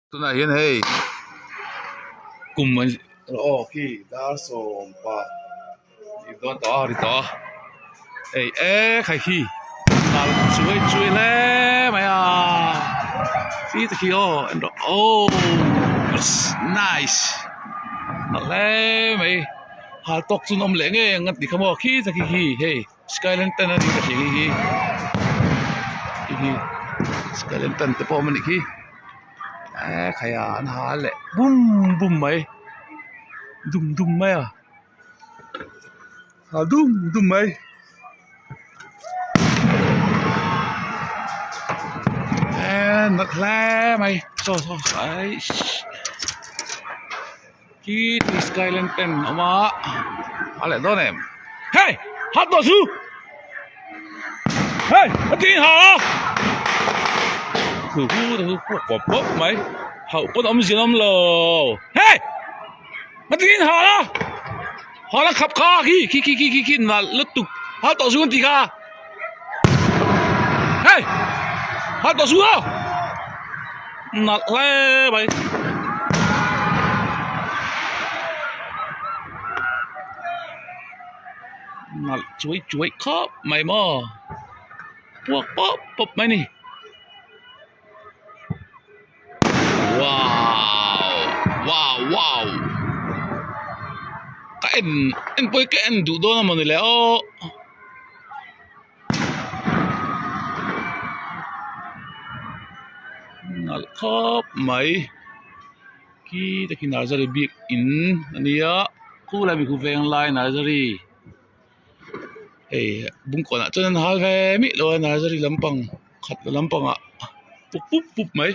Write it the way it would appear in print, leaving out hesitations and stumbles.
Tunah hian hei kum an aw khi dar sawm pa ri dawn tawh a ri tawh a hei e khai khi kal chuai chuai hle mai a khi te khi aw en rawh aww nice nalh hle mai hal tawk chu an awm leh ngei ang a ti kha maw khi te khi khi hei. Sky lantern a ni ka hria hi hi hi sky lantern te pawh a awm a nih khi eee khai a an ha leh bum bum mai dum dum mai a ha dum dum mai eee nalh hle mai saw saw eish khi sky lantern a awm a a leh dawn em hei hat tawh chu hei a tin ha a hu hu hu pawp pawp pawp mai hauh pawn awm zin awm lo hei a tin ha a ha la khap kha khi khi khi khi khi nalh lutuk hat tawh chu an ti kha hei hat tawh chu aw. Nalh hle mai. Nalh chuai chuai khawp mai maw puak pawp pawp mai ni. Wow wow wow ka en en pawh hi ka en duh dawn a mawni le aw. Nalh khawp mai khi te khi nursery bik in a nia khulai mi khu venglai nursery hei bungkawnah chuan an hal ve miah lo a nursery lampang khat lampangah pup pup pup mai.